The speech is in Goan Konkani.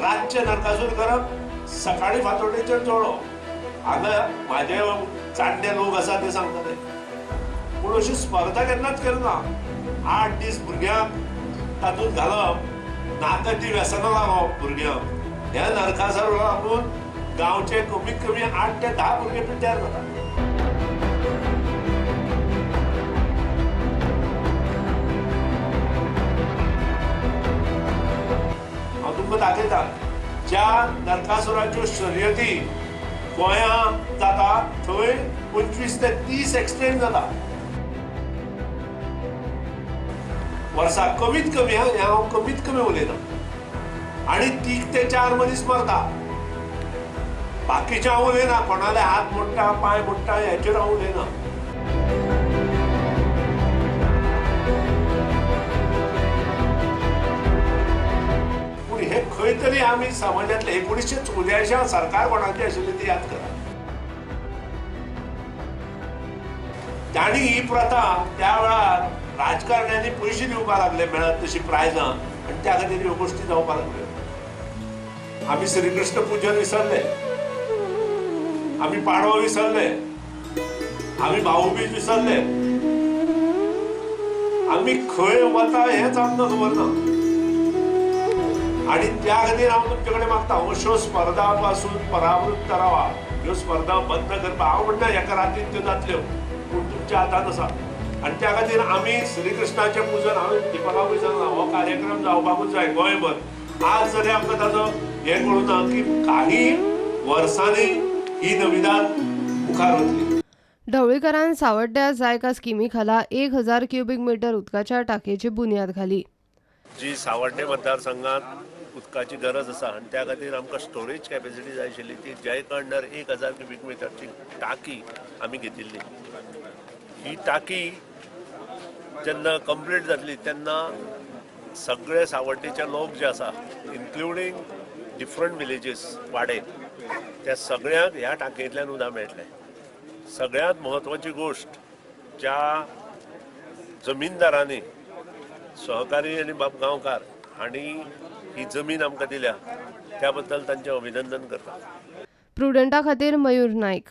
रातचे नरकासूर करप, सकाळी फांतोडेचेर जळोवप. हांगा म्हाजे जाणटे लोक आसा ते सांगताले. पूण अशी स्पर्धा केन्नाच केली ना. 8 दीस भुरग्यांक तातूंत घालप, नाका ती व्यसनां लागप भुरग्यांक. ह्या नरकासूराक लागून गांवचे कमीत कमी 8 ते 10 भुरगे पिड्ड्यार जाता. हांव तुमकां दाखयता, ज्या नरकासुराच्यो शर्यती गोंयांत जाता थंय 25 ते 30 एक्सिडेंट जाता वर्साक, कमीत कमी. हें हांव कमीत कमी उलयता. आनी 3 ते 4 मनीस मरता. बाकीचे हांव उलयना, कोणाले हात मोडटा पांय मोडटा हेचेर हांव उलयना. पूण हे खंय तरी आमी समाजांतले 1984 सरकार कोणाची आशिल्ली ती याद करा. तांणी ही प्रथा त्या वेळार राजकारण्यांनी पयशे दिवपाक लागले मेळत तशी प्रायजां, आनी त्या खातीर ह्यो गोश्टी जावपाक लागल्यो. आमी श्रीकृष्ण पूजन विसरले, आमी पाडवो विसरले, आमी भाऊबीज विसरले. आमी खंय वता हेंच आमकां खबर ना. आनी त्या खातीर हांव तुमचे कडेन मागता, अश्यो स्पर्धा पासून परावृत्त रावा. ह्यो स्पर्धा बंद करपाक हांव म्हणटा एका रातीन त्यो जातल्यो, पूण तुमच्या हातांत आसा. आनी त्या खातीर आमी श्रीकृष्णाचें पुजन, हांवें दीपकाकूय सांगलां, हो कार्यक्रम जावपाकूच जाय गोंयभर. आज जरी आमकां ताजो हें कळूं ना की काही वर्सांनी ही नविदाद मुखार वतली. ढवळीकरान सावड्ड्या जायका स्किमी खाला 1000 क्युबीक मिटर उदकाच्या टाकयेची बुन्याद घाली. जी सावड्डे मतदारसंघात उदकाची गरज आसा आनी त्या खातीर आमकां स्टोरेज कॅपेसिटी जाय आशिल्ली, ती जायका अंडर 1000 क्युबीक मिटरची टाकी आमी घेतिल्ली. ही टाकी जेन्ना कंप्लीट जातली तेन्ना सगळे सावड्डेचे लोक जे आसा, इन्क्लुडींग डिफरंट विलेजीस वाडे, त्या सगळ्यांक ह्या टाकयेंतल्यान उदक मेळटलें. सगळ्यांत म्हत्वाची गोश्ट, ज्या जमीनदारांनी सहकारी आनी बाब गांवकार हांणी ही जमीन आमकां दिल्या त्या बद्दल तांचें अभिनंदन करता. प्रुडंटा खातीर मयूर नायक.